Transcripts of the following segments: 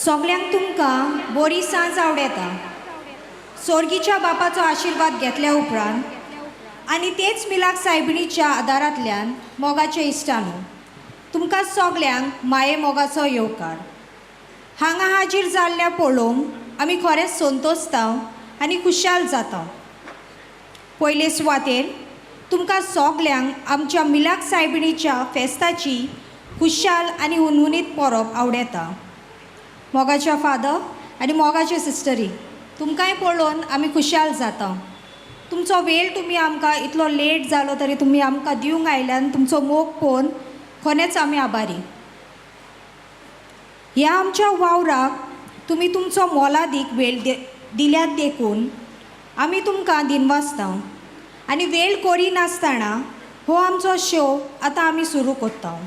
सगल्यांक तुमकां बरी सांज आवडेता. सोर्गीच्या बापाचो आशिर्वाद घेतल्या उपरांत आनी तेच मिलाक सायबिणीच्या आदारांतल्यान मोगाचे इश्टानू तुमकां सगल्यांक माये मोगाचो येवकार. हांगा हाजीर जाल्ल्या पळोवंक आमी खरेंच संतोशता आनी खुशाल जाता. पयले सुवातेर तुमकां सगल्यांक आमच्या मिलाक सायबिणीच्या फेस्ताची खुशाल आनी हुनहुनीत परब आवडेता. मोगाच्या फादर आनी मोगाचे सिस्टरी तुमकांय पळोवन आमी खुशाल जाता. तुमचो वेळ तुमी आमकां इतलो लेट जालो तरी तुमी आमकां दिवंक आयल्यान तुमचो मोग पळोवन खरेंच आमी आभारी. ह्या आमच्या वावराक तुमी तुमचो मोलादीक वेळ दिल्यात देखून आमी तुमकां दिनवासता आनी वेळ करिनासतना हो आमचो शो आतां आमी सुरू करता.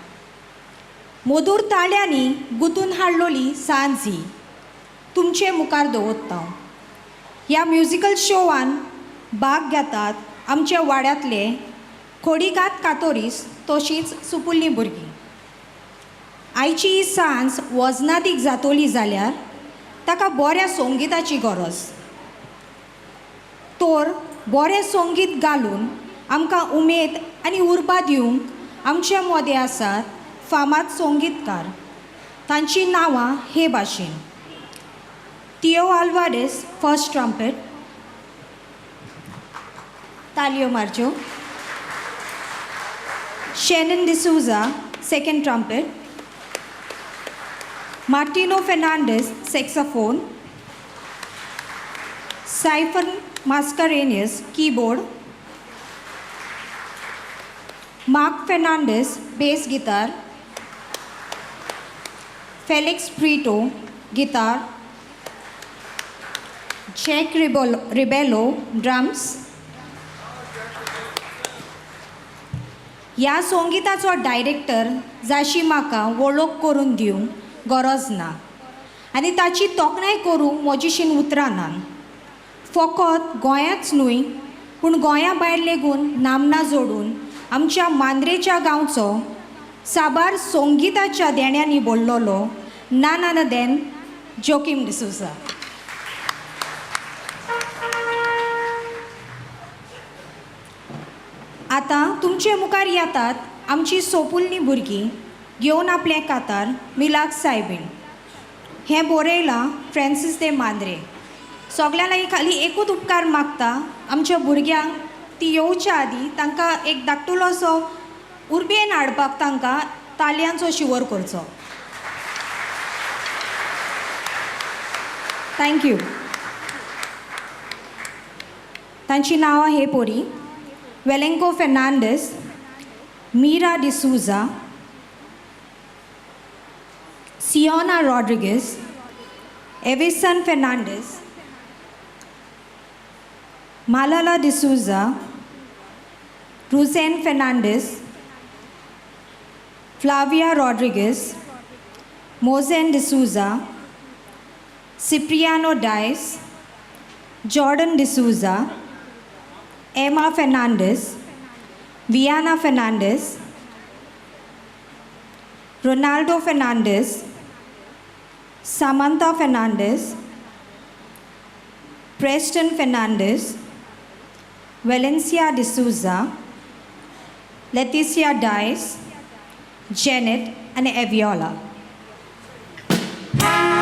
मधूर ताळ्यांनी गुंतून हाडलोली सांज ही तुमचे मुखार दवरता. ह्या म्युजिकल शोवान भाग घेतात आमच्या वाड्यांतले खोडीघात कातोरीस तशींच सुपुल्लीं भुरगीं. आयची ही सांज वजनादीक जातोली जाल्यार ताका बऱ्या संगिताची गरज. तर बरें संगीत घालून आमकां उमेद आनी उर्बा दिवंक आमचे मदें आसात फामाद संगीतकार. तांचीं नांवां हे भाशेन: थियो आल्वारेस फर्स्ट ट्रम्पेट, तालयो मारच्यो; Shannon D'Souza second trumpet, Martino Fernandes saxophone, Stephen Mascarenhas keyboard, Mark Fernandes bass guitar, Felix Brito guitar, Jack Rebello drums. ह्या संगिताचो डायरेक्टर जाशी म्हाका वळख करून दिवंक गरज ना आनी ताची तोखणाय करूंक म्हजीशीन उतरां ना. फकत गोंयांच न्हय पूण गोंया भायर लेगून नामना जोडून आमच्या मांद्रेच्या गांवचो साबार संगिताच्या देण्यांनी भरलेलो नान then Joaquim D'Souza. आतां तुमचे मुखार येतात आमची सोपुल्लीं भुरगीं घेवन आपलें कातार मिलाक सायबीण. हें बरयलां फ्रेंसीस दे मांद्रे. सगल्यां लागीं खाली एकूच उपकार मागता, आमच्या भुरग्यांक ती येवच्या आदीं तांकां एक धाकटुलो असो उर्बेन हाडपाक तांकां तालयांचो शिवर करचो. Thank you. तांचीं नांवां हे पोरी: वेलेंको फेर्नांडीस, मीरा डिसूजा, सियोना रॉड्रिगीस, एविसन फेर्नांडीस, मालाला डिसूजा, रुझेन फेर्नांडीस, फ्लाविया रॉड्रिगीस, मोझेन डिसूजा, सिप्रियानो डायस, जॉर्डन डिसूजा, एमा फेर्नांडीस, वियाना फेर्नांडीस, रोनाल्डो फेर्नांडीस, सामंता फेर्नांडीस, प्रेस्टन फेर्नांडीस, वेलेन्सिया डिसूजा, लेतिसिया डायस, जेनेट आनी एवियोला. Thank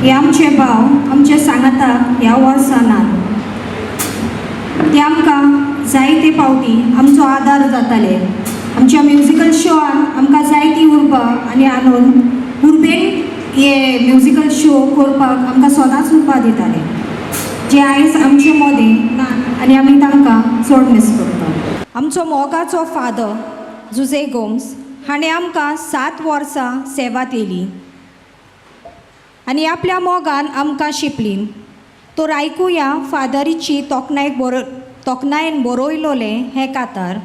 हे आमचे भाव आमचे सांगाताक ह्या वर्सा नात. ते आमकां जायते फावटी आमचो आदार जाताले. आमच्या म्युजिकल शोआन आमकां जायती उर्बा आनी आनंद उर्बेन हे म्युजिकल शो करपाक आमकां सदांच उर्बा दिताले, जे आयज आमचे मदें ना आनी आमी तांकां चड मीस करता. आमचो मोगाचो फादर जुजे गोम्स हाणें आमकां 7 वर्सां सेवा दिली आनी आपल्या मोगान आमकां शिंपली. तर आयकुया फादरीची तोखणाय तोखणायेन बरयलोलें हें कातार,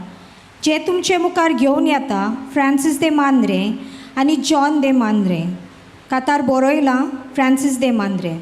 जें तुमचे मुखार घेवन येता फ्रांसीस दे मांद्रे आनी जॉन दे मांद्रे. कातार बरयलां फ्रांसीस दे मांद्रे.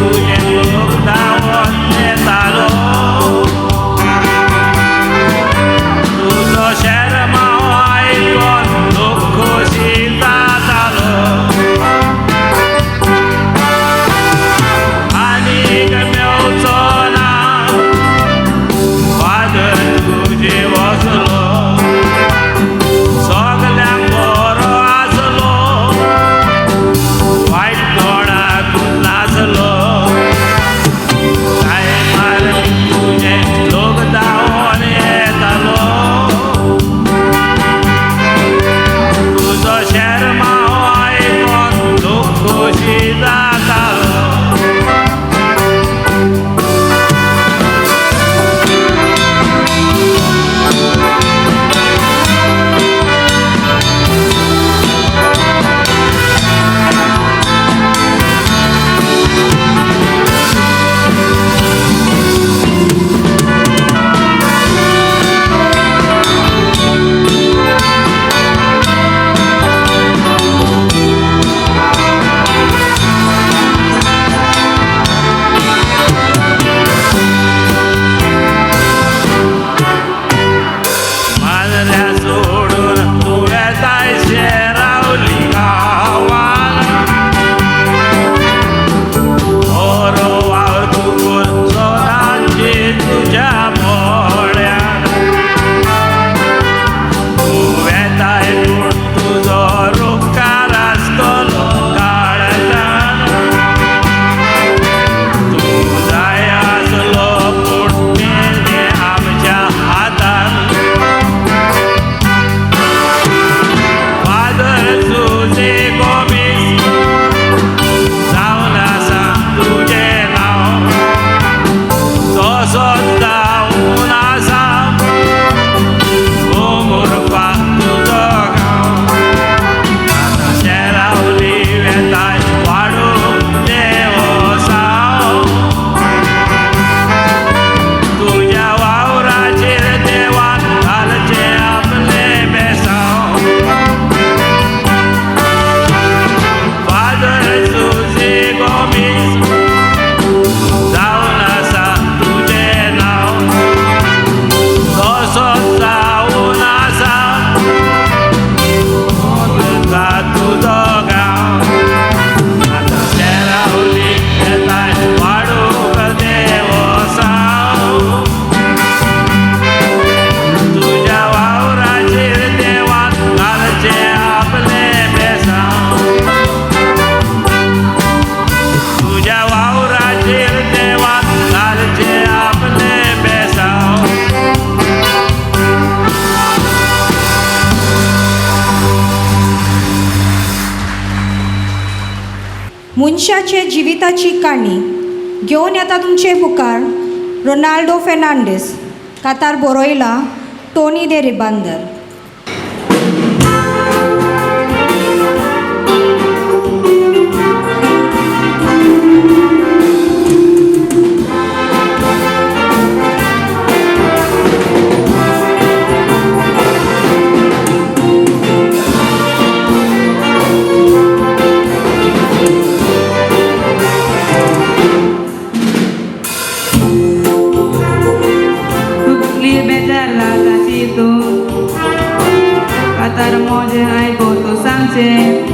तुझे लोक दावत येतालो. मनशाचे जिविताची काणी घेवन येता तुमचे मुखार रोनाल्डो फेर्नांडीस, कातार बरयला टोनी दे रिबांदर. तुकली बेजार लागाची तूं कातार मोजें आयको तूं सांगचें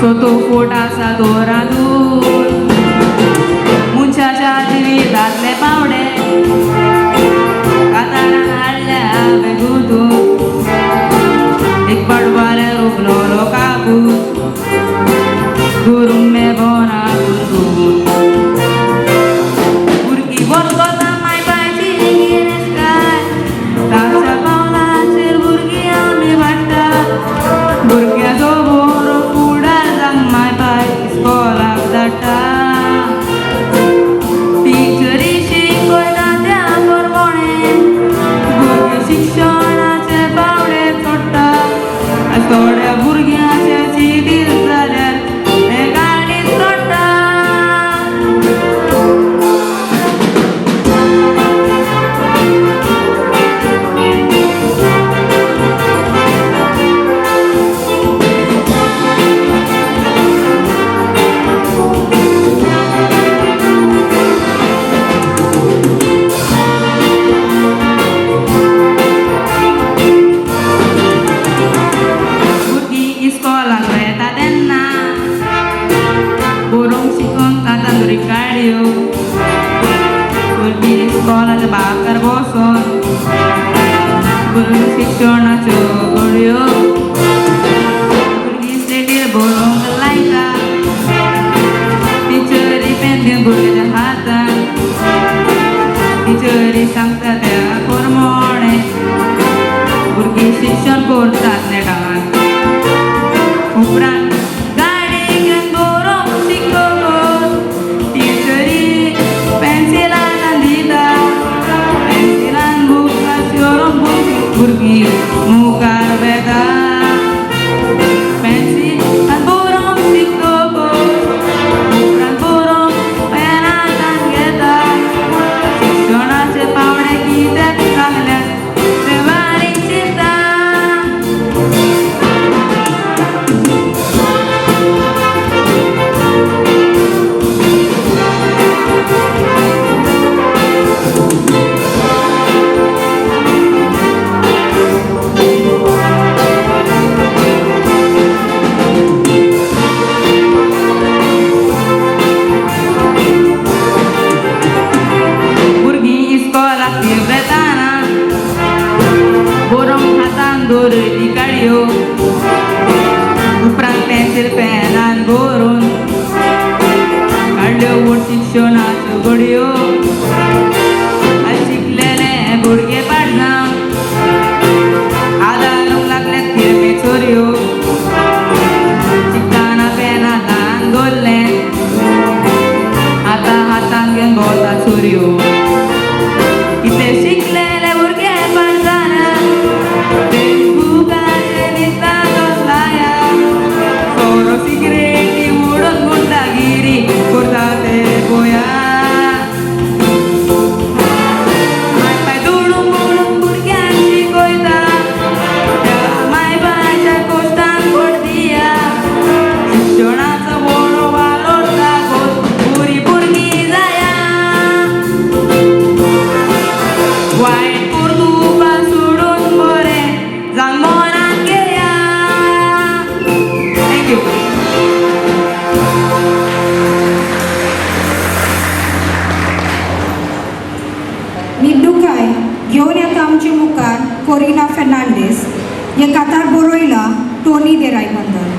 सो तूं फोट आसा दोरा दूर मनशाच्या जिवितांतले पावडे कातारान हाडल्या हांवें गुंतून एक पाट वाऱ्यार रोखलोलो कापूस गुरुमे बोना गुंतून भुरगीं वचता माय पायची गिरेस्ताय ताच्या पावलाचेर भुरगीं आमी वाडटा भुरग्यांचो बरो फुडार जावंक माय पाय इस्कोलाक धाडटा टिचरी शिकयता त्या प्रमाणें भुरगीं शिक्षणाचे पावडे चडटा थोड्या भुरग्यांचे चिंतीत जाल्यार हें गाडी चडटा. भुरगीं इस्कोलाक वेता तेन्ना बरोवंक शिकोवंक हातान काडयो भुरगीं इस्कोलाच्या बाकार बसोन भुरगीं शिक्षणाच्यो घडयो भुरगीं स्लेटीर बरोवंक लायता टिचरी पेन घेवन भुरग्याच्या हातान टिचरी सांगता त्या प्रमाणें भुरगीं शिक्षण करतात नेटान. उपरांत गाडी घेवन बरोवंक शिकत टिचरी पेन्सिलान दिता पेन्सिलान बुकां बरोवंक भुरगीं मुखार वेता पेन्सिलान बरोवंक शिकत उपरांत बरोवंक पेन हातान घेता शिक्षणाचे पावडे कित्याक सांगल्यात ते बारीक चिंता. भुरगीं इस्कोलाक वेताना बरोवंक हातान दवरली काडयो उपरांत पेन्सील पेनान बरोवन काडल्यो व्हड शिक्षणाच्यो घडयो आयज शिकलेले भुरगे पाड जावन आदारूंक लागल्यात फिरपी चोरयो शिकतना पेन हातान दवरलें आतां हातान घेवन भोंवता चोरयो. कितें शिकलेले भुरगे पाड जाना फेसबुकाचेर दिसता लाया सोरो सिगरेटी उडोवन गुंडागिरी करता ते पळया. माय पाय दुडूंक बुडूंक भुरग्यांक शिकयता त्या माय बापायच्या कोश्टान पोट दिया शिक्षणाचो बरो वालोर दाखोवन पुरी भुरगीं जाया. वायट कर्तुबां सोडून बरें जावन मनान घेया. Thank you. निड्डुकाय घेवन येता आमचे मुखार कोरिना फेर्नांडीस, हे कातार बरयला टोनी दे रायबंदर.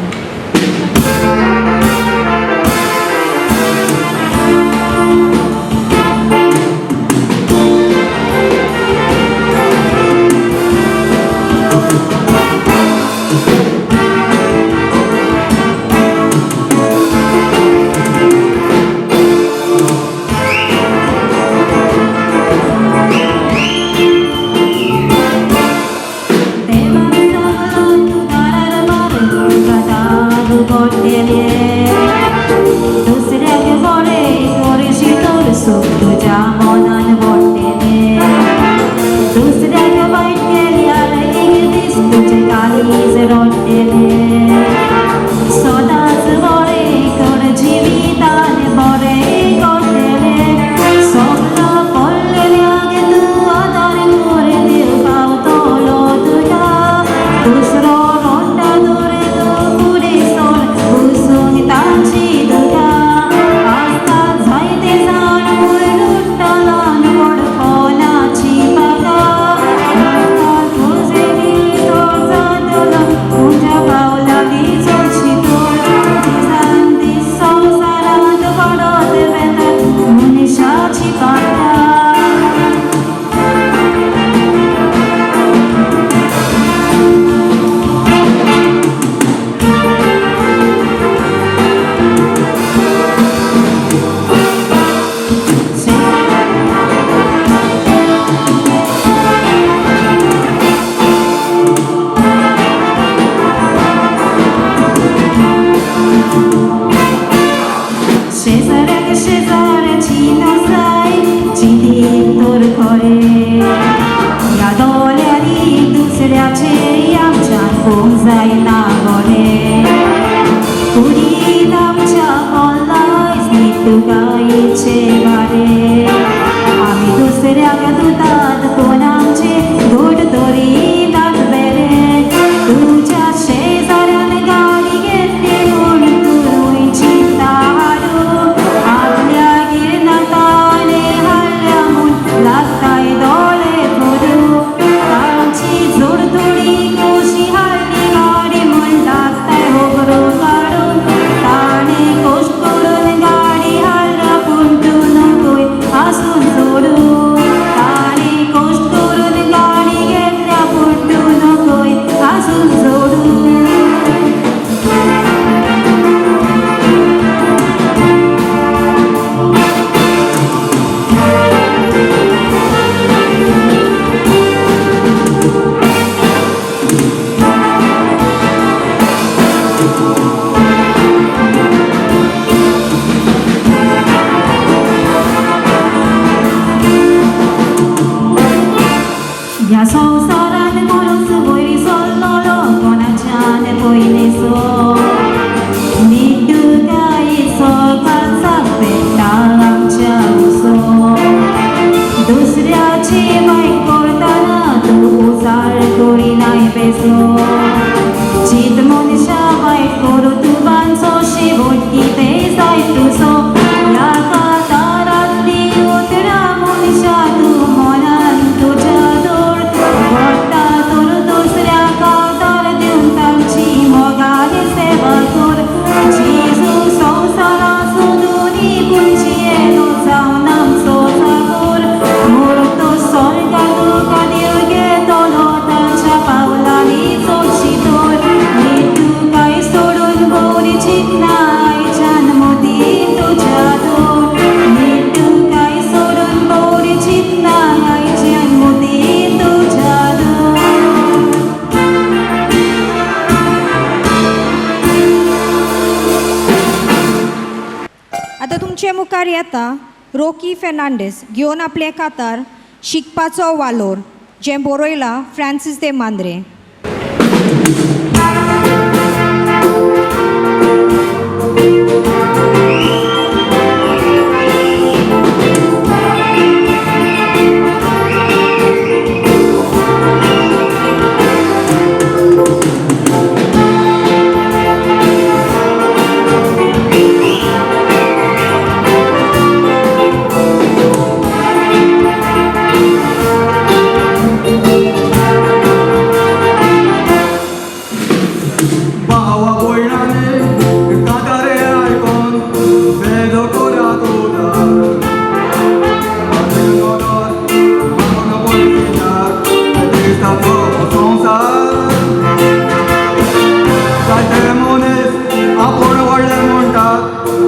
करतात पूण आमचे घोट तरी नात बेरे तुज्या शेजाऱ्यान गाडी घेतली म्हूण तूं चिंता हाडू आपल्यागेर नाताले हाडल्या म्हूण लागताय दोळे फोडू तांची जोडतोडी कशी हाडली गाडी म्हूण लागताय होगरो काडून ताणें कश्ट करून गाडी हाडल्या पूण तूं नकोय आसून सोडू ताणें कश्ट करून गाडी घेतल्या पूण तूं नकोय आसून सोडू. ह्या संवसारान कोणूच वयर सरलोलो कोणाच्यान पयलीं सो निटुकायेचो काळजाक पेट्टा आमच्या उसो दुसऱ्याची वायट करतना तूं उजार करिनाय बेसो चित मनशा वायट करूं तूं बांदचो शिवट कितें जाय तुजो ह्या कातारांतली उतरां मनशा तूं मनान तुज्या दवर घडटा तर दुसऱ्या कातार दिवन तांची मोगान सेवा कर जेजू संवसारा सोदून पुंजियेलो जावन आमचो चाकर मूर्त स्वर्गात तुका देव घेतलो ताच्या पावलांनी चडशी तर तुकाय सोडून बरी चिंतना आयच्यान मदीं तुज्या दवर तुकाय सोडून बरी चिंतना आयच्यान मदीं तुज्या दवर. आतां तुमचे मुखार येता रोकी फेर्नांडीस घेवन आपलें कातार शिकपाचो वालोर जें बरयलां फ्रांसीस दे मांद्रे. भावा भयणांनी कातारे आयकोन बेजो कोरा तुजा संवसार जायते मनीस आपूण व्हडले म्हणटात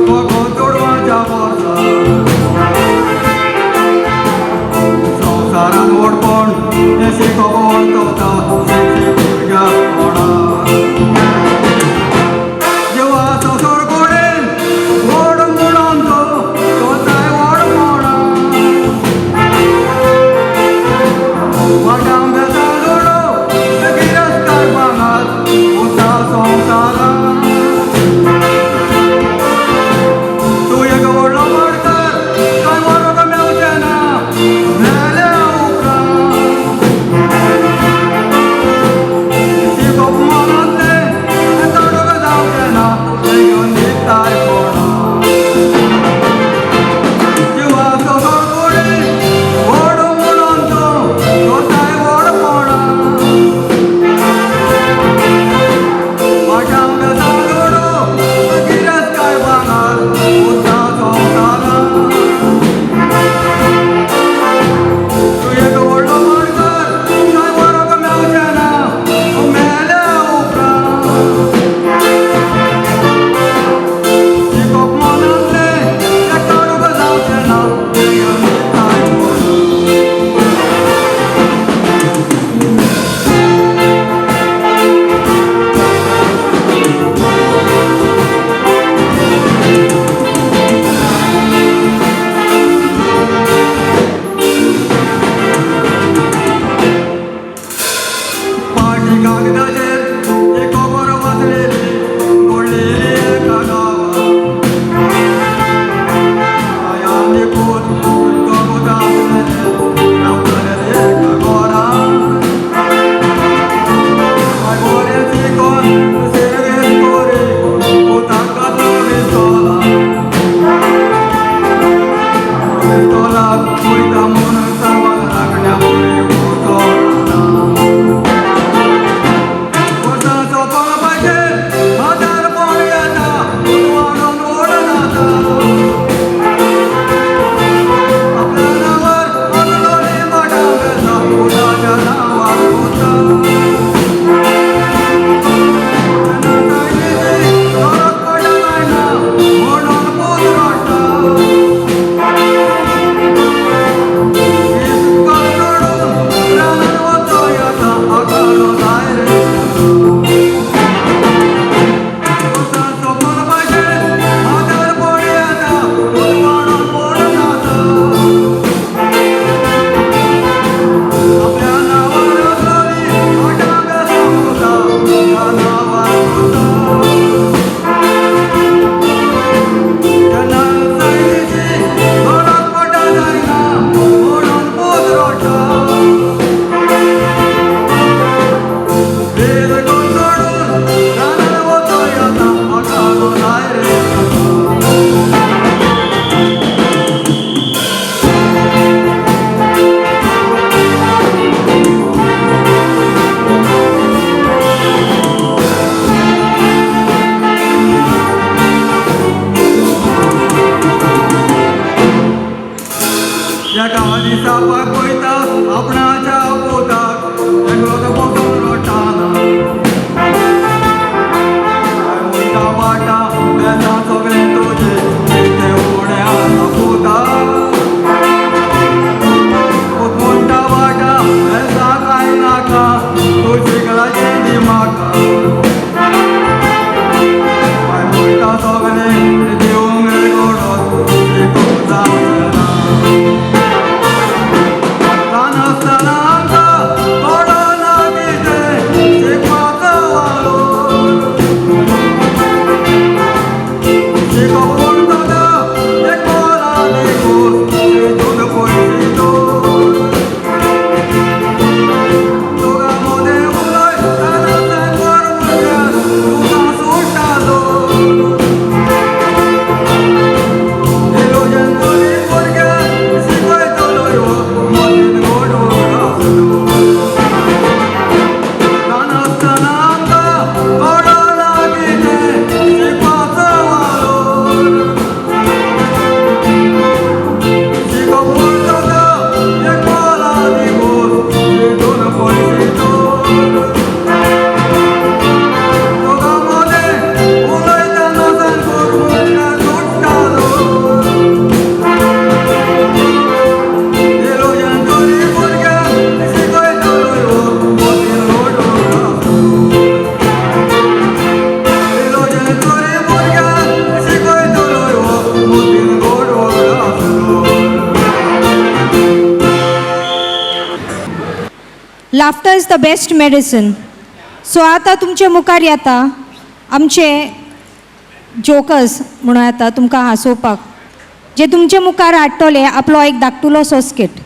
फकत चेडवाच्या वर्सा संवसारान व्हडपण हें शिकोवप वता भुरग्याक कोणा देवाचो सोरकोडेन व्हड म्हणून तो तो जाय व्हड म्हणा वाटांब्याचा जोडो गिरस्कार भांगात उता संवसारान तूं एक व्हडलो मडकार कांय मरोंक मेवचें ना मेल्या उपरांत. Laughter is the best medicine. So आतां तुमचे मुखार येता आमचे जोकर्स म्हणून येता तुमकां हांसोवपाक, जे तुमचे मुखार हाडटले आपलो एक धाकटुलोसो स्किट.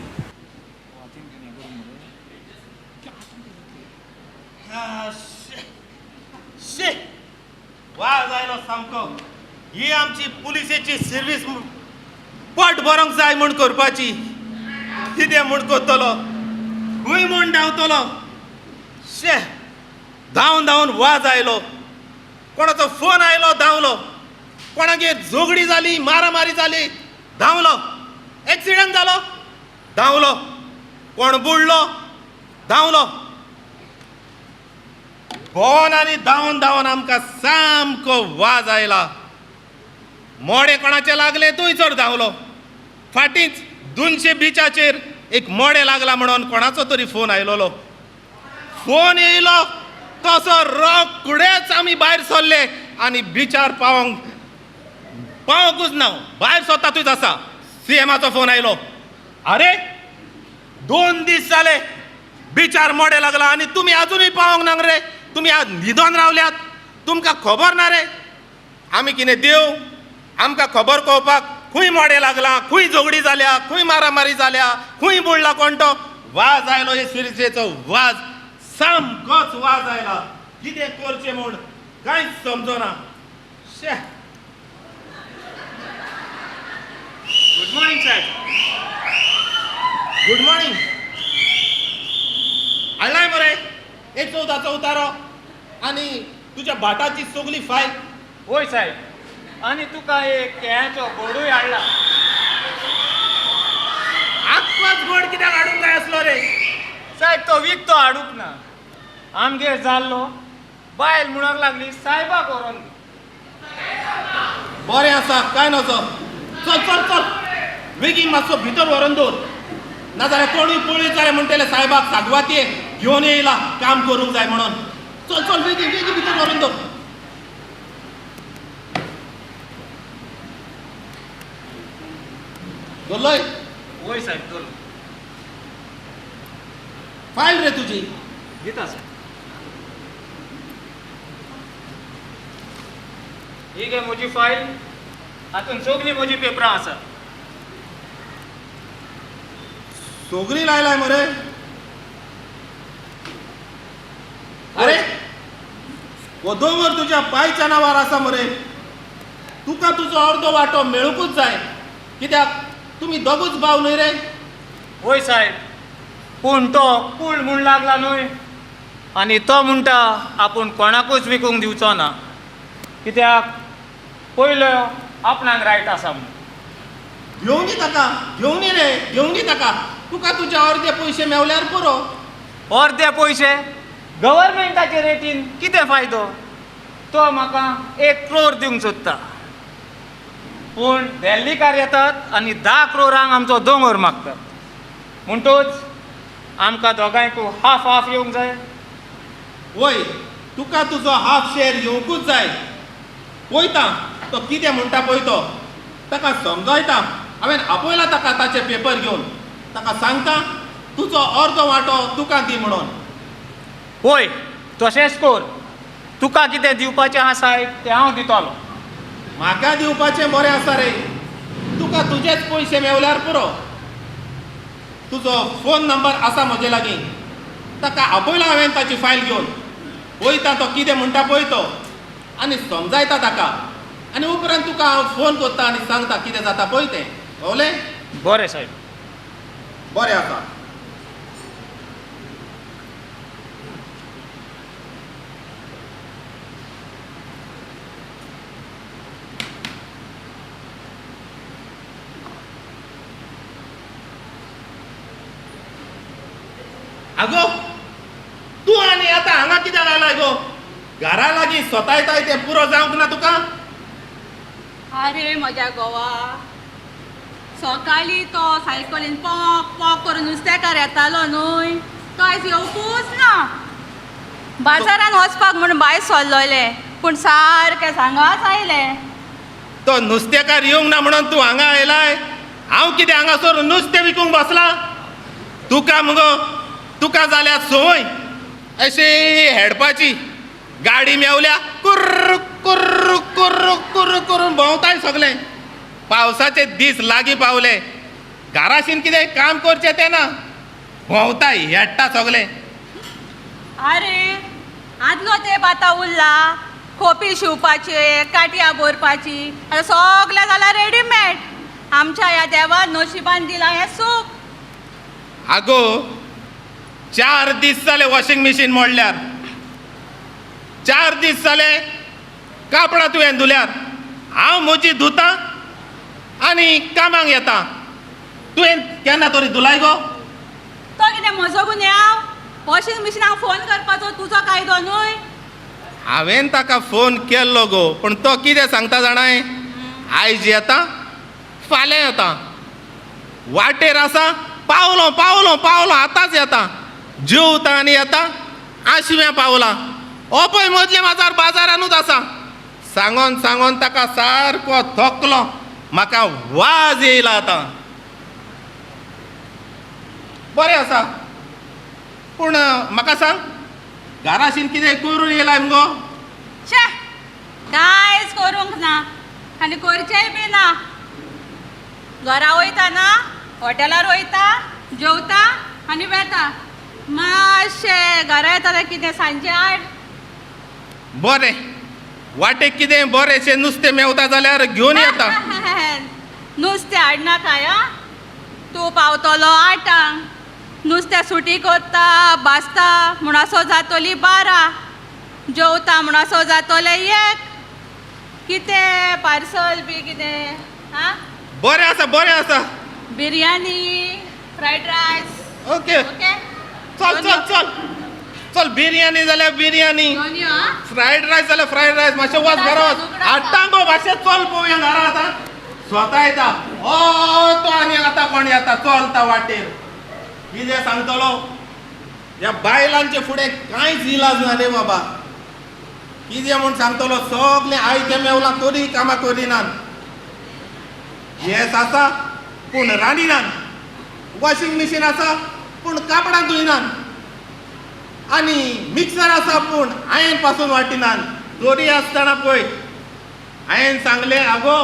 शे, वाज आयलो सामको. ही आमची पुलिसेची सर्वीस पोट भरोंक जाय म्हूण करपाची. कितें म्हूण करतलो, खंय म्हूण धांवतलो? शे, धांवन धांवन वाज आयलो. कोणाचो फोन आयलो धांवलो, कोणागेर झगडी जाली, मारामारी जाली धांवलो, एक्सिडंट जालो धांवलो, कोण बुडलो धांवलो. भोंवन आनी धांवन धांवन आमकां सामको वाज आयला. मोडें कोणाचें लागलें थंयसर धांवलो. फाटींच 200 बिचाचेर एक मोडें लागलां म्हणून कोणाचो तरी फोन आयलोलो. फोन येयलो तसो रोखडेच आमी भायर सरले आनी बिचार पावोंक पावोंकूच ना. भायर सरता थंयच आसा सीएमाचो फोन आयलो. आरे 2 दीस जाले बिचार मोडें लागला आनी तुमी आजुनूय पावोंक ना रे. तुमी आज न्हिदोन रावल्यात, तुमकां खबर ना रे. आमी कितें देव? आमकां खबर कळपाक खंय मोडें लागलां, खंय झगडी जाल्या, खंय मारामारी जाल्या, खंय बुडला कोण तो. वाज आयलो हे सिरिसेचो वाज, सामकोच वाज आयला. कितें करचें म्हूण कांयच समजना. शे. गुड मॉर्निंग साहेब. Good morning. हाडलाय मरे एक 14चो उतारो आनी तुज्या भाटाची सगली फायल. वय साहेब, आनी तुका एक केळ्याचो गोडूय हाडला. आत्ताच गोड कित्याक हाडूंक जाय आसलो रे? साहेब तो विकतो हाडूंक ना, आमगेर जाल्लो. बायल म्हणूंक लागली सायबाक व्हरोन. बरें आसा, कांय नजो. चल चल चल, बेगीन मातसो भितर व्हरोन दवर, नाजाल्यार कोणूय पळयत जाल्यार म्हणटले सायबाक सागवाती घेवन येयला काम करूंक जाय म्हणून. चल चल बेगीन बेगीन भितर व्हरोन दवर. दवरलोय? वय साहेब दवरलो. फायल रे तुजी. दिता साहेब. ही घे म्हजी फायल, हातून सगळीं म्हजी पेपरां आसात. सगळीं लायलाय मरे? अरे हो दोंगर तुज्या पायच्या नांवार आसा मरे. तुका तुजो अर्दो वांटो मेळुंकूच जाय, कित्याक तुमी दोगूच भाव न्हय रे. वय साहेब, पूण तो कूळ म्हूण लागला न्हय, आनी तो म्हणटा आपूण कोणाकूच विकूंक दिवचो ना, कित्याक पयलो आपणाक रायट आसा म्हूण. घेवनी ताका, घेवनी रे, घेवनी ताका. तुका तुजे अर्दे पयशे मेवल्यार पुरो. अर्दे पयशे गव्हर्मेंटाचे रेटीन कितें फायदो? तो म्हाका 1 क्रोर दिवंक सोदता, पूण दिल्लीकार येतात आनी 10 क्रोरांक आमचो दोंगर मागतात. म्हणटूच आमकां दोगांयकूय हाफ हाफ येवंक जाय. वय, तुका तुजो हाफ शेर येवंकूच जाय. पळयता तो कितें म्हणटा पळय तो, ताका समजायता. हांवें आपयला ताका ताचे पेपर घेवन, ताका सांगता तुजो अर्दो वांटो तुका दी म्हणून. वय तशेंच कर, तुका कितें दिवपाचें आसा सायब तें हांव दितलो. म्हाका दिवपाचें बरें आसा रे, तुका तुजेच पयशे मेवल्यार पुरो. तुजो फोन नंबर आसा म्हजे लागीं, ताका आपयला हांवें ताची फायल घेवन. पळयता तो कितें म्हणटा पळय तो, आनी समजायता ताका, आनी उपरांत तुका हांव फोन करता आनी सांगता कितें जाता पळय तें. कळ्ळें? बरें सायब. बरें आसा. आगो तूं आनी आतां हांगा कित्याक आयलाय गो? घरा लागीं सोतायताय तें पुरो जावंक ना तुका? आरे म्हज्या घोवा, सकाळीं तो सायकलीन पोक पोक करून नुस्तेकार येतालो न्हय, तो आयज येवकूच ना. बाजारान वचपाक म्हूण भायर सरलोलें, पूण सारकें सांगाच आयलें. तो नुस्तेकार येवंक ना म्हणून तूं हांगा आयलाय? हांव कितें हांगासर नुस्तें विकूंक बसलां? तुका मुगो तुका जाल्या संवय अशी हेडपाची. गाडी मेवल्या कुर्र कुर्र कुर्र कुर्र करून भोंवताय सगळें. पावसाचे दीस लागीं पावले, घराशीन कितें काम करचें तें ना, भोंवताय हेडटा सगळें. अरे आदलो तेंप आतां उरला, खोपी शिंवपाची, काटयां भरपाची, आतां सगळें जालां रेडीमेड. आमच्या ह्या देवान नशिबान दिलां हें सूख. आगो 4 दीस जाले वॉशिंग मशीन मोडल्यार, 4 दीस जाले कापडां तुवें धुल्यार. हांव म्हजी धुता आनी कामाक येता. तुवें केन्ना तरी धुलाय गो? तो कितें म्हजो गुन्यांव? वॉशिंग मशिनाक फोन करपाचो तुजो कायदो न्हय. हांवें ताका फोन केल्लो गो, पूण तो कितें सांगता जाणाय, आयज येता फाल्यां येता, वाटेर आसा, पावलो पावलो पावलो आतांच येता, जेवता आनी येता, आशिव्या पावला. हो पळय मदले बाजार बाजारानूच आसा. सांगोन सांगोन ताका सारको थकलो, म्हाका वाज येयला आतां. बरें आसा, पूण म्हाका सांग घराशीन कितें करून येयला मुगो? शे, कांयच करूंक ना आनी करचेंय बी ना. घरा वयता ना, हॉटेलार वयता, जेवता आनी वेता. मातशें घरा येता कितें सांजे 8. बरें, वाटेक कितें बरेंशें नुस्तें मेवता जाल्यार घेवन येता. नुस्तें हाडनाकाय आं, तूं पावतलो 8, नुस्तें सुटी कोत्ता भाजता म्हणसो जातोली 12, जेवता म्हणसो जातोलें 1. कितें पार्सल बी कितें? आं बरें आसा, बरें आसा. Biryani, fried rice. Okay, okay, चल चल चल चल. बिरयानी जाल्यार बिरयानी, फ्रायड रायस जाल्यार फ्रायड रायस. मातशें वच घरा वच, हाडटा गो मातशें, चल पळोवया घरा आतां. स्वता येता ओ तो आनी आतां कोण येता चलता वाटेर. कितें सांगतलो, ह्या बायलांचे फुडें कांयच इलाज ना रे बाबा. कितें म्हूण सांगतलो, सगळें आयतें मेवलां तरी कामां करिनात. गॅस आसा पूण रांदिनात, वॉशिंग मशीन आसा पूण कापडां धुयनात, आनी मिक्सर आसा पूण आयन पासून वाटिनात. तरी आसतना पळय हांवें सांगलें, आगो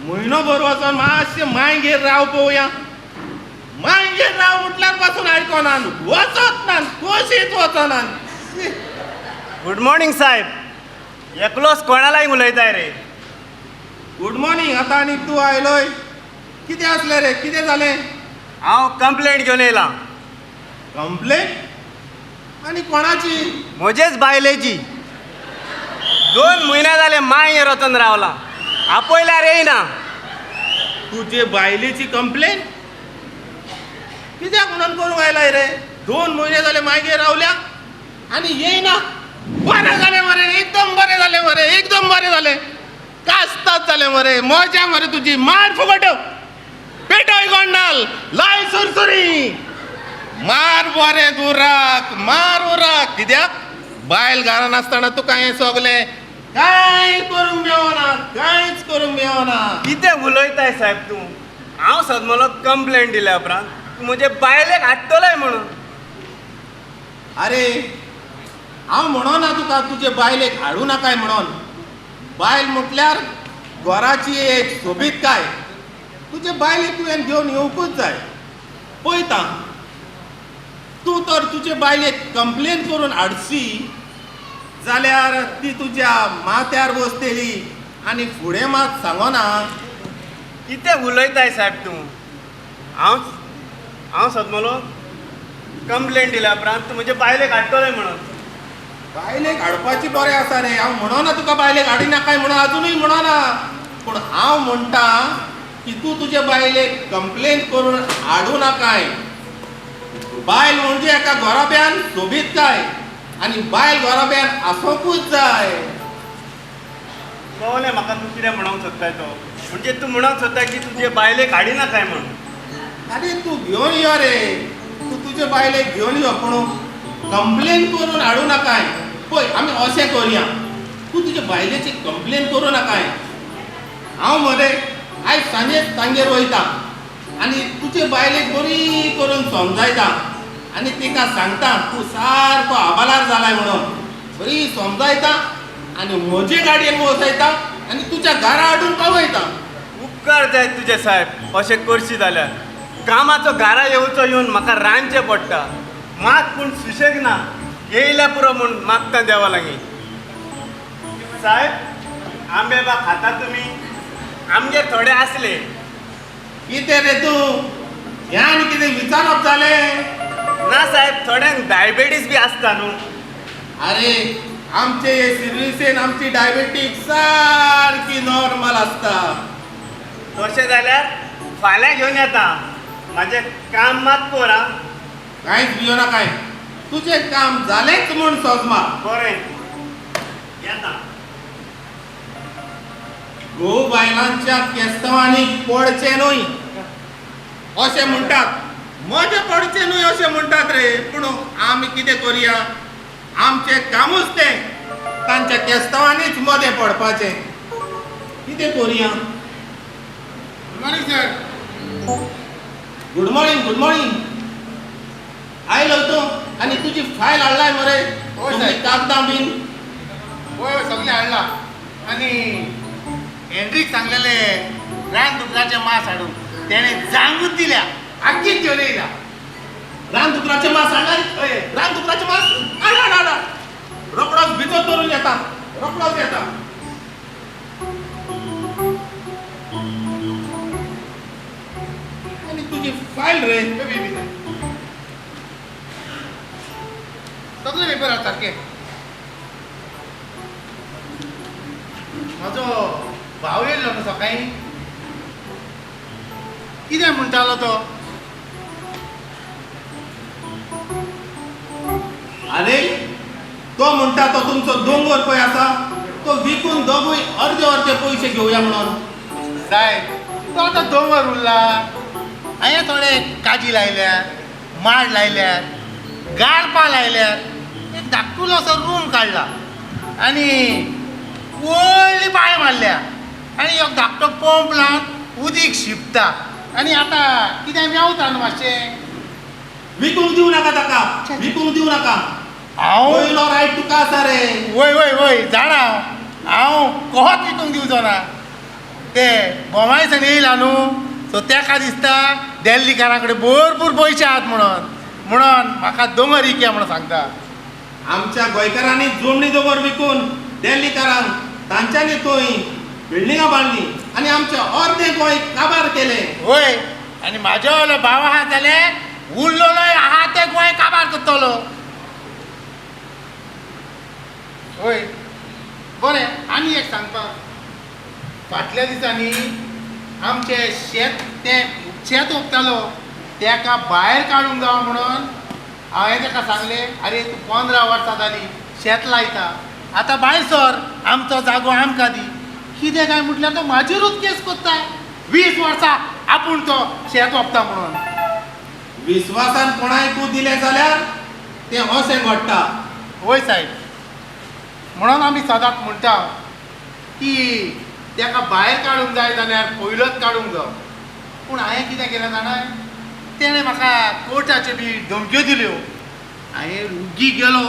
म्हयनो भर वचोन मातशें मांयगेर राव पळोवया. मांयगेर राव म्हटल्यार पासून आयकना, वचत ना, कशीच वचना. गुड मॉर्निंग साहेब. एकलोच कोणालाय उलयताय रे? Good morning. आतां आनी तूं आयलोय, कितें आसलें रे, कितें जालें? हांव कंप्लेंट घेवन येयलां. कंप्लेन? आनी कोणाची? म्हजेच बायलेची. 2 म्हयने जाले मांयगेर वचून रावलां, आपयल्यार येयना. तुजे बायलेची कंप्लेन कित्याक म्हणून करूंक आयलाय रे? 2 म्हयने जाले मांयगेर रावल्या आनी येयना. बरें जालें मरे, एकदम बरें जालें मरे, एकदम बरें जालें, कास्ताद जालें मरे, मजा मरे तुजी. मार फुगट्यो, पेटय गोंडाल, लाय सुरसुरी, मार बरें उराक, मार उराक. कित्याक बायल घरान आसतना तुका हें सगलें कांय करूंक मेवना, कांयच करूंक मेवना. कितें उलयताय साहेब तूं? हांव सदमलो कंप्लेंट दिल्या उपरांत तूं म्हजे बायलेक हाडटलोय म्हणून. अरे हांव म्हणना तुका तुजे बायलेक हाडूं नाकाय म्हणून. बायल म्हटल्यार घराची एक सोबीतकाय. तुजे बायलेक तुवें घेवन येवकूच जाय. पळयता तूं तर तुजे बायलेक कंप्लेन करून हाडशी जाल्यार ती तुज्या माथ्यार बसतली आनी फुडें मात सांगना. कितें उलयताय साहेब तूं? हांव हांव सदमलो कंप्लेंट दिल्या उपरांत तूं म्हजे बायलेक हाडटलोय म्हणून. बायलेक हाडपाची बरें आसा रे, हांव म्हणना तुका बायलेक हाडिनाकाय म्हणून, आजुनूय म्हणना. पूण हांव म्हणटा की तूं तुजे बायलेक कंप्लेन करून हाडूं नाकाय. बायल म्हणजे एका घराब्यान सोबीतकाय आनी बायल घराब्यान आसोंकूच जाय. कळ्ळें म्हाका तूं कितें म्हणूंक सोदताय तो. म्हणजे तूं म्हणूंक सोदता की तुजे बायलेक हाडिनाकाय म्हणून. आरे तूं घेवन यो रे, तूं तुजे बायलेक घेवन यो, पूण कंप्लेन करून हाडूं नाकाय. पळय आमी अशें करुया, तूं तुजे बायलेची कंप्लेन करूं नाकाय. हांव मरे आयज सांजेच तांगेर वयता आनी तुजे बायलेक बरी करून समजायता. आनी तिका सांगता तूं सारको आबालार जालाय म्हणून. बरी समजायता आनी म्हजे गाडयेन वसयता आनी तुज्या घरा हाडून पावयता. उपकार जायत तुजे साहेब, अशें करशी जाल्यार. कामाचो घरा येवचो येवन म्हाका रांदचें पडटा. मात पूण सुशेग ना, येयल्या पुरो म्हूण मागता देवा लागीं. साहेब, आंबे बा खाता तुमी? आमगेर थोडे आसले. कितें रे तूं, हें आनी कितें विचारप जालें? ना साहेब, थोड्यांक डायबेटीस बी आसता न्हू. अरे आमचे हे सिर्विसेन आमची डायबेटीक सारकी नॉर्मल आसता. तशें जाल्यार फाल्यां घेवन येता. म्हाजें काम मात कर आं. कांयच भियो नाकाय, तुजें काम जालेंच म्हूण सोजमा. बरें, येता. घोव बायलांच्या केस्तांवांनी पडचें न्हय अशें म्हणटात. म्हजें पडचें न्हय अशें म्हणटात रे, पूण आमी कितें करुया, आमचें कामूच तें तांच्या केस्तांवांनीच मदें पडपाचें. कितें करुया? Good morning sir. Good morning, good morning. आयलो तूं आनी तुजी फायल हाडलाय मरे? हय साहेब. कागदां बीन? हय हय, सगळें हाडलां. आनी हेन्रीक सांगलेले रान दुकराचें मांस हाडूंक, तेणें जांगूच दिल्या, आख्खीच घेवन येयला. रान दुकराचें मांस हाडलाय? हय. रान दुकराचें मांस हाड हाड हाड. रोकडोच भितर धरून येता, रोकडोच येता. आनी तुजी फायल रे? सगळे पेपर आसा सारके. म्हजो भाव येयल्लो न्हू सकाळीं, कितें म्हणटालो तो? अरे तो म्हणटा तो तुमचो दोंगर पळय आसा तो विकून दोगूय अर्दे अर्दे पयशे घेवया म्हणून. सायब, तो आतां दोंगर उरला. हांवें थोडे काजी लायल्यात, माड लायल्यात, गारपां लायल्यात, एक धाकटुलो असो रूम काडला आनी व्हडली बांय मारल्या आनी एक धाकटो पंप लावन उदीक शिंपता. आनी आतां कितें मेवता न्हू मातशें. विकूंक दिवं नाका ताका, विकूंक दिवं नाका. हांव पयलो रायट तुका आसा रे. वय वय वय, जाणा हांव कोहोच विकूंक दिवचो ना. ते बोमायसान येयला न्हू, सो तेका दिसता दिल्लीकारा कडेन भरपूर पयशे आहात म्हणून, म्हणून म्हाका दोंगर इकया म्हणून सांगता. आमच्या गोंयकारांनी जोमणी दोंगर विकून दिल्लीकारांक तांच्यांनी थंय बिल्डिंगां बांदली आनी आमचें अर्दें गोंय काबार केलें. वय, आनी म्हाजो वालो भाव आहा जाल्यार उरलेलो आहा तें गोंय काबार करतलो. वय बरें, आनी एक सांगपाक, फाटल्या दिसांनी आमचें शेत तें शेत ओंपतालो तेका भायर काडूंक जावो म्हणून हांवें तेका सांगलें, आरे तूं 15 वर्सां जालीं शेत लायता, आतां भायर सर, आमचो जागो आमकां दी. कितें काय म्हटल्यार तो म्हाजेरूच केस करता, 20 वर्सां आपूण तो शेत ओंपता म्हणून. विस्वासान कोणाय तूं दिलें जाल्यार तें अशें घडटा. वय सायब, म्हणून आमी सदांच म्हणटा की तेका भायर काडूंक जाय जाल्यार पयलोच काडूंक जावो. पूण हांवें कितें केलें जाणा, तेणें म्हाका कोर्टाच्यो बी धमक्यो दिल्यो. हांवें उगी गेलो,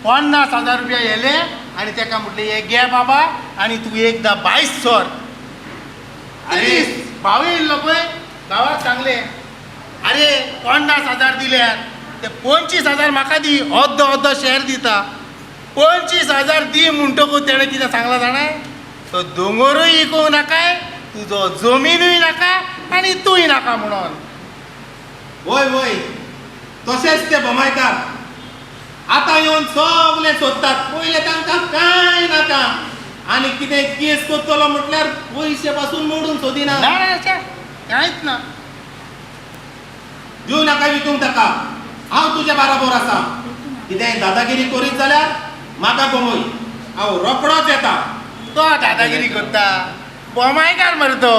50,000 रुपया येले आनी तेका म्हटलें हे घे बाबा आनी तूं एकदां भायर सर. अरे भाव येयल्लो पळय, भावाक सांगलें, आरे 50,000 दिल्यार ते 25,000 म्हाका दी, अर्दो अर्दो शेर दिता. 25,000 दी म्हणटकूच तेणें कितें सांगलां जाणा, तो दोंगरूय इकूंक नाकाय, तुजो जमिनूय नाका आनी तूंय नाका म्हणून. वय वय, तशेंच ते बोमायकार आतां येवन सगळे सोदतात, पयले तांकां कांय नाका आनी कितें केस करतलो म्हटल्यार पयशे पासून मोडूंक सोदिना. ना कांयच ना. दिवं नाका विकूंक ताका, हांव तुजे बाराबोर आसा. कितेंय दादागिरी करीत जाल्यार म्हाका गमय, हांव रोकडोच येता. तो दादागिरी करता, बोमायकार मरे तो,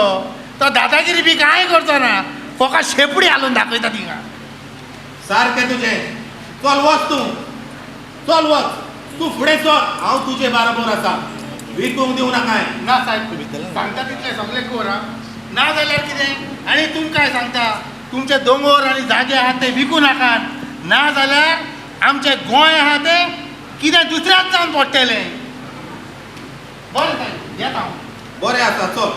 तो दादागिरी बी कांय करचो ना, फकत शेपडी हालून दाखयता तिंगा. सारकें तुजें, चल वच तूं, चल वच तूं फुडें चल, हांव तुजे बाराबोर आसा. विकूंक दिवं नाकाय. ना साहेब, सांगता तितलें सगळें कर आं, ना जाल्यार कितें. आनी तुमकां सांगता, तुमचे दोंगर आनी जागे आहात ते विकूं नाकात, ना जाल्यार आमचें गोंय आहा तें कितें दुसऱ्याच जावन पडटलें. बरें सायब, येता हांव. बरें आसा, चल.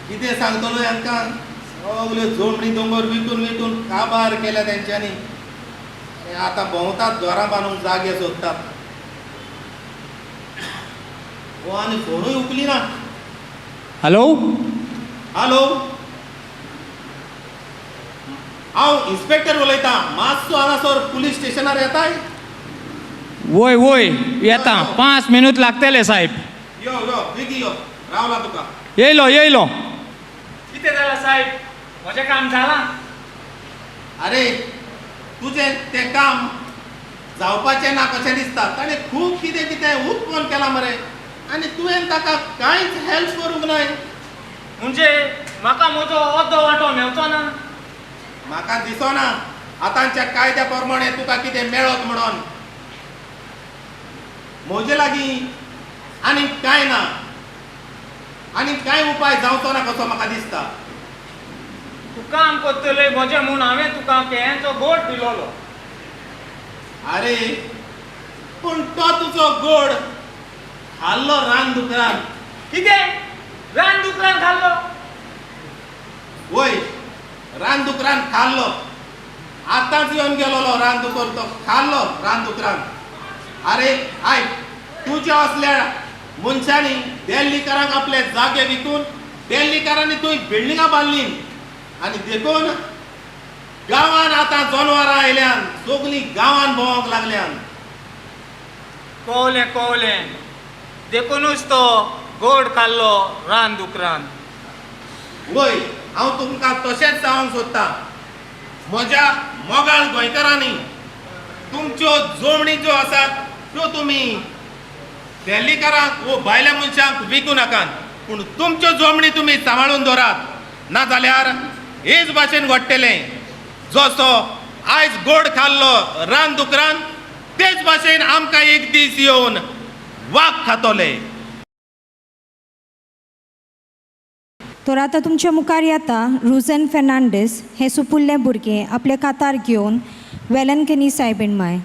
कितें सांगतलो हांकां, सगल्यो जोमणी दोंगर विकून विकून काबार केल्या तेंच्यांनी. आतां भोंवतात घरां बांदूंक जागे सोदतात. हो आनी फोनूय उखली ना. हॅलो हॅलो, हांव इन्स्पेक्टर उलयतां. मातसो हांगासर पुलीस स्टेशनार येताय? वय वय येता, 5 मिनूत लागतले साहेब. यो यो बेगी यो, रावला तुका. येयलो येयलो. कितें जालां साहेब, म्हजें काम जालां? अरे तुजें तें काम जावपाचें ना कशें दिसता. ताणें खूब कितें कितें उत्पन्न केलां मरे, आनी तुवें ताका कांयच हेल्प करूंक नाय. म्हणजे म्हाका म्हजो अर्दो वांटो मेवचो ना? म्हाका दिसना आतांच्या कायद्या प्रमाणे तुका कितें मेळत म्हणून. म्हजे लागीं आनी कांय ना, आनी कांय उपाय जावचो ना कसो म्हाका दिसता. तूं काम करतले म्हजें म्हूण हांवें तुका केळ्यांचो गोड दिलोलो. अरे पूण तो तुजो गोड खाल्लो रान दुकरान. कितें रान दुकरान खाल्लो? वय, रान दुकरान खाल्लो. आतांच येवन गेलोलो रान दुकर, तो खाल्लो रान दुकरान. अरे आयक, तुज्या असल्या मनशांनी दिल्लीकारांक आपले जागे विकून दिल्लीकारांनी थंय बिल्डिंगां बांदली, आनी देखून गांवान आतां जनवरां आयल्यान, सगलीं गांवान भोंवंक लागल्यान. कोवलें कोवलें, देखुनूच तो गोड खाल्लो रान दुकरान. वय, हांव तुमकां तशेंच सांगूंक सोदतां. म्हज्या मोगाळ गोंयकारांनी, तुमच्यो जोमणी ज्यो आसात त्यो तुमी दिल्लीकारांक वो भायल्या मनशांक विकूं नाकात, पूण तुमच्यो जोमणी तुमी सांबाळून दवरात. ना जाल्यार हेच भाशेन घडटलें, जसो आयज गोड खाल्लो रान दुकरान, तेच भाशेन आमकां एक दीस येवन वाग खातले. तर आतां तुमच्या मुखार येता रुजन फेर्नांडीस हें सुपुल्लें भुरगें आपले कातार घेवन वेलनकनी सायबीण माय.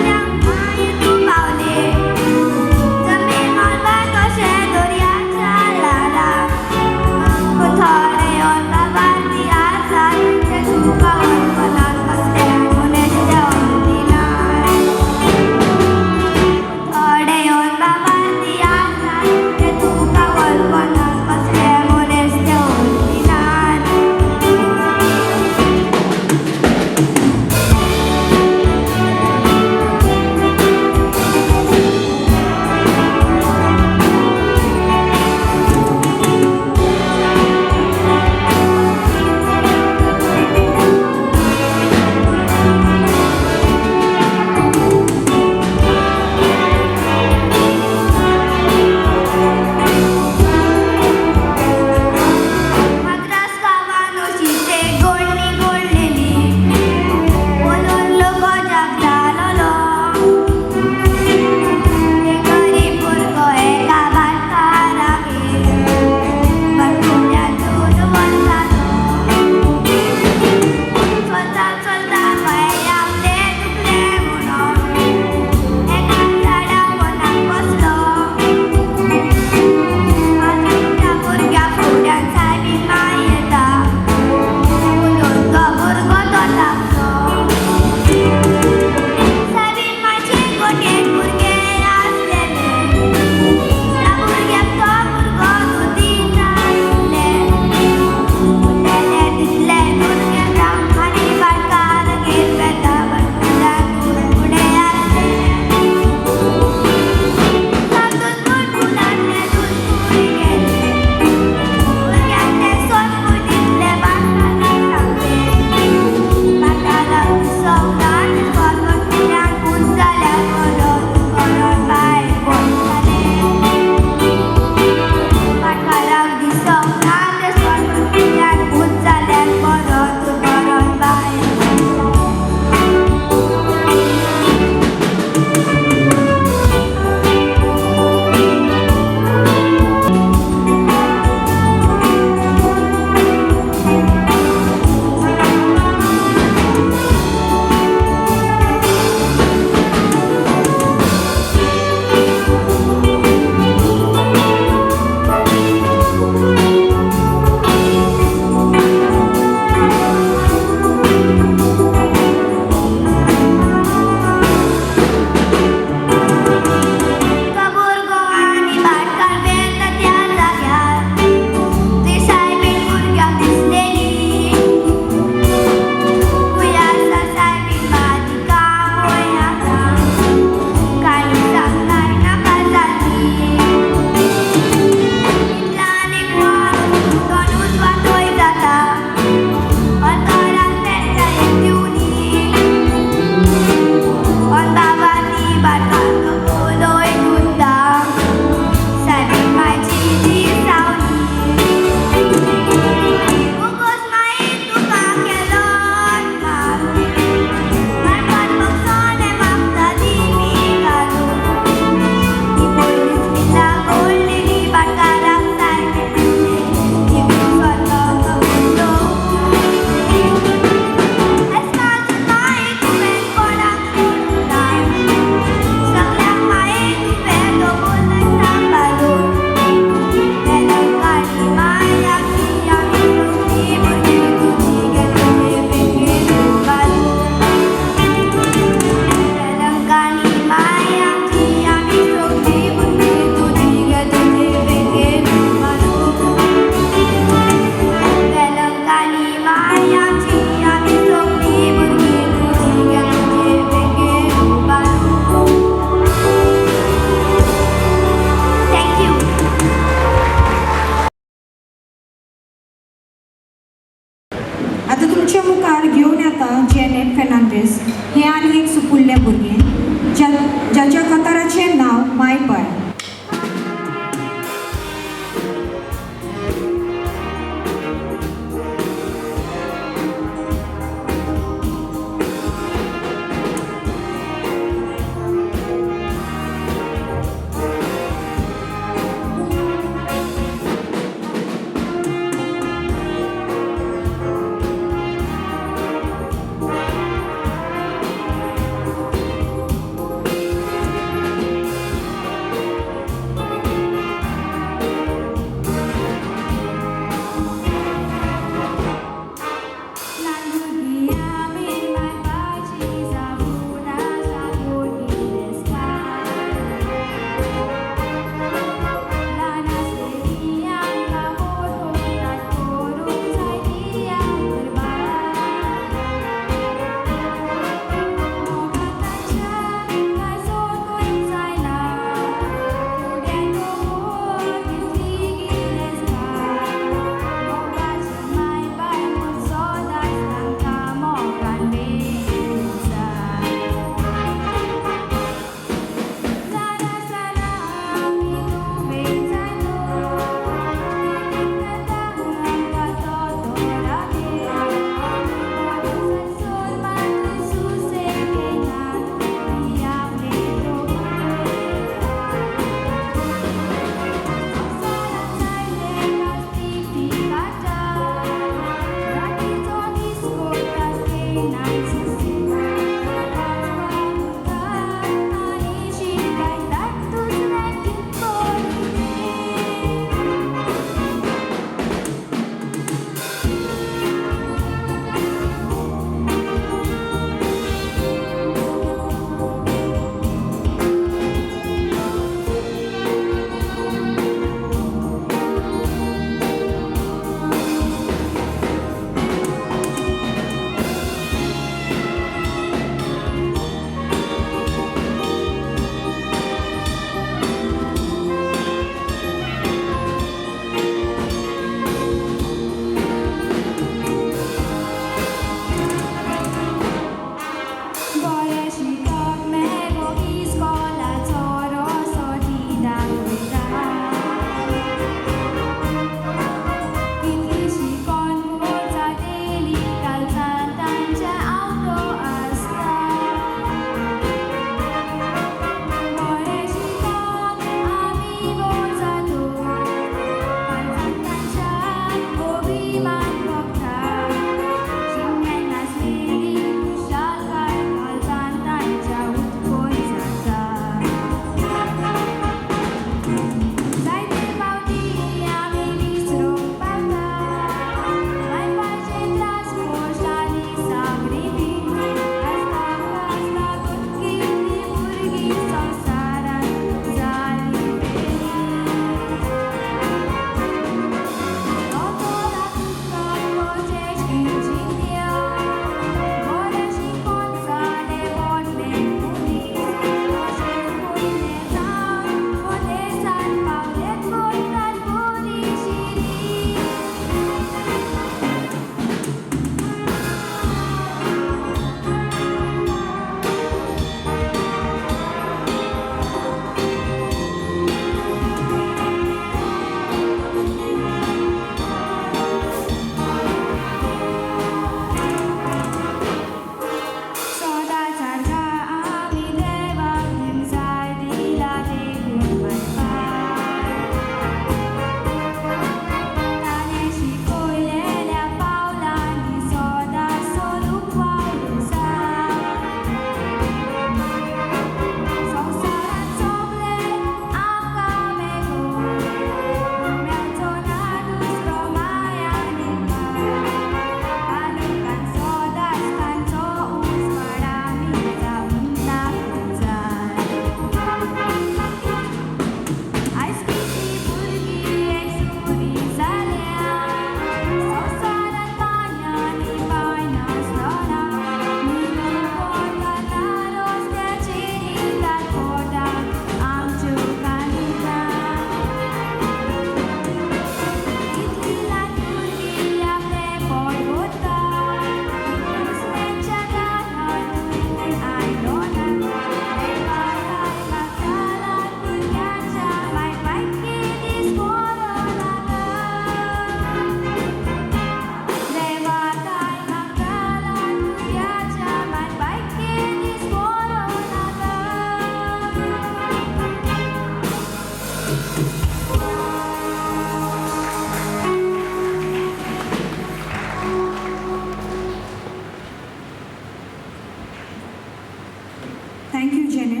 Thank you जेने.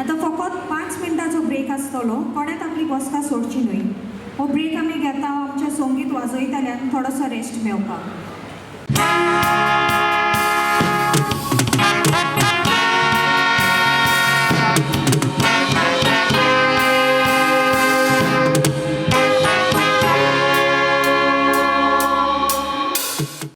आतां फकत 5 मिनटांचो ब्रेक आसतलो. कोणेंच आपली बसका सोडची न्हय. हो ब्रेक आमी घेता आमच्या संगीत वाजयतल्यान थोडोसो रेस्ट मेवपाक.